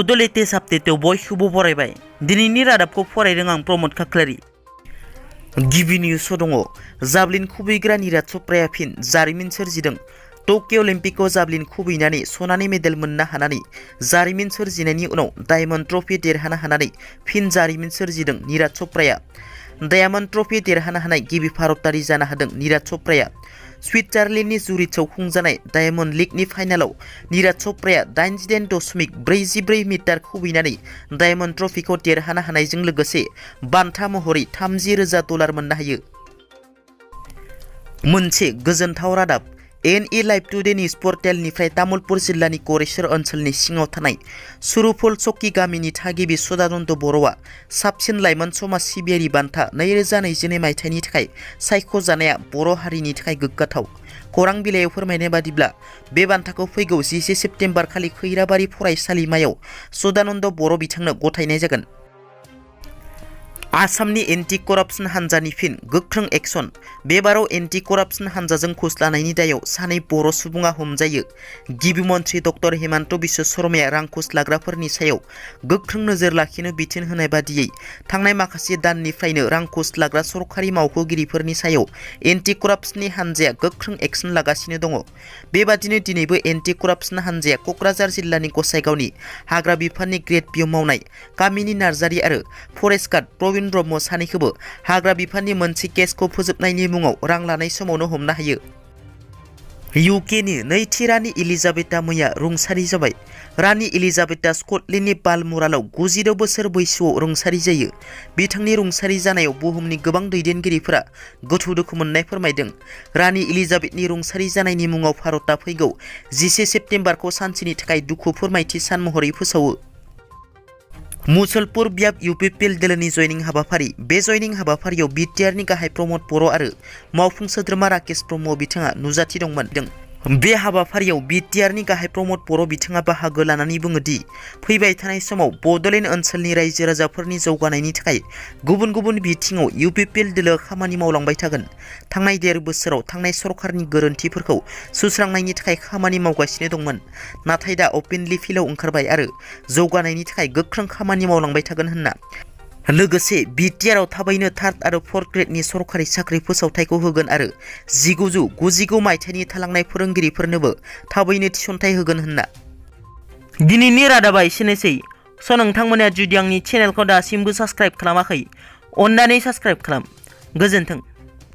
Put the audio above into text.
बड' लेटेस्ट आपडेटआव बयखौबो बरायबाय। दिनैनि रादाबखौ फरायदों आं प्रमद खाख्लारि। गिबि निउसआव दङ जाभलिन खुबैग्रा नीरज च'प्राया फिन जारिमिन सोरजिदों। टकिय' अलिम्पिकआव जाभलिन खुबैनानै सनानि मेडेल मोननो हानानै जारिमिन सोरजिनायनि उनाव डायमन्ड ट्रफी देरहानो हानानै फिन जारिमिन सोरजिदों नीरज च'प्राया। डायमन्ड ट्रफी देरहानो हानाय गिबि भारतारि जानो हादों नीरज च'प्राया। सुइजारलेन्डनि जुरिचआव खुंजानाय डायमन्ड लीगनि फाइनालाव नीरज च'प्राया 88.44 मिटार खुबैनानै डायमन्ड ट्रफीखौ देरहानो हानायजों लोगोसे बान्था महरै $30,000 मोननो हायो। मोनसे गोजोनथाव रादाब NE लाइभ टुडे निउज पर्टेलनिफ्राय तामुलपुर जिल्लानि गरेस्वर ओनसोलनि सिङाव थानाय सुरुफुल चक्की गामिनि थागिबि सदानन्द बर'आ साबसिन लाइमोन समाज सिबियारि बान्था 2022 मायथाइनि थाखाय सायख'जानाया बर' हारिनि थाखाय गोग्गाथाव। खौरां बिलाइयाव फोरमायनाय बादिब्ला बे बान्थाखौ फैगौ 11 सेप्तेम्बर खालि खैराबारि फरायसालिमायाव सदानन्द बर' बिथांनो गथायनाय जागोन। आसामनि एन्टि कराप्सन हान्जानि फिन गोख्रों एक्सन। बेबाराव एन्टि कराप्सन हान्जाजों घुस लानायनि दायाव सानै बर' सुबुङा हमजायो। गिबि मन्थ्रि डक्टर हेमन्त बिश्व शर्माया रां घुस लाग्राफोरनि सायाव गोख्रों नोजोर लाखिनो बिथोन होनाय बादियै थांनाय माखासे दाननिफ्रायनो रां घुस लाग्रा सरखारि मावख'गिरिफोरनि सायाव एन्टि कराप्सननि हान्जाया गोख्रों एक्सन लागासिनो दङ। बेबादिनो दिनैबो एन्टि कराप्सन हान्जाया क'क्राझार जिल्लानि गसाइगावनि हाग्रा बिफाननि ग्रेड बिआव मावनाय कामिनी नार्जारी आरो फरेस्ट गार्ड प्रवीण ब्रह्म सानैखौबो हाग्रा बिफाननि मोनसे केसखौ फोजोबनायनि मुङाव रां लानाय समावनो हमनो हायो। इउकेनि नैथि रानि एलिजाबेथआ मैया रुंसारि जाबाय। रानि एलिजाबेथआ स्कटलेन्डनि बालमरालाव 96 बोसोर बैसोआव रुंसारि जायो। बिथांनि रुंसारि जानायाव बुहुमनि गोबां दैदेनगिरिफोरा गोथौ दुखु मोननाय फोरमायदों। रानि एलिजाबेथनि रुंसारि जानायनि मुङाव भारतआ फैगौ 11 सेप्तेम्बरखौ सानसेनि थाखाय दुखु फोरमायथि सान महरै फोसावो। मुसलपुर बियाब इउपिपिएल दोलोनि जयनिं हाबाफारि। बे जयनिं हाबाफारियाव BTR नि गाहाय प्रमद बर' आरो मावफुं सोद्रोमा राकेश ब्रह्म बिथाङा नुजाथि दंमोन। बे हाबाफारियाव BTR नि गाहाय प्रमद बर' बिथाङा बाहागो लानानै बुङो दि फैबाय थानाय समाव बड'लेण्ड ओनसोलनि रायजो राजाफोरनि जौगानायनि थाखाय गुबुन गुबुन बिथिङाव इउपिपिएल दोलोआ खामानि मावलांबाय थागोन। थांनाय 1.5 बोसोराव थांनाय सरकारनि गोरोन्थिफोरखौ सुस्रांनायनि थाखाय खामानि मावगासिनो दंमोन, नाथाय दा अपेनलि फिल्डआव ओंखारबाय आरो जौगानायनि थाखाय गोख्रों खामानि मावलांबाय थागोन होनना। लोगोसे BTR आव थाबैनो 3rd आरो 4th ग्रेडनि सरकारि साख्रि फोसावथायखौ होगोन आरो 1999 मायथाइनि थालांनाय फोरोंगिरिफोरनोबो थाबैनो थिसनथाइ होगोन होनना। दिनैनि रादाबा एसेनोसै। नोंथांमोना जुदि आंनि चेनेलखौ दासिमबो साबस्क्राइब खालामाखै, अन्नानै साबस्क्राइब खालाम। गोजोन्थों।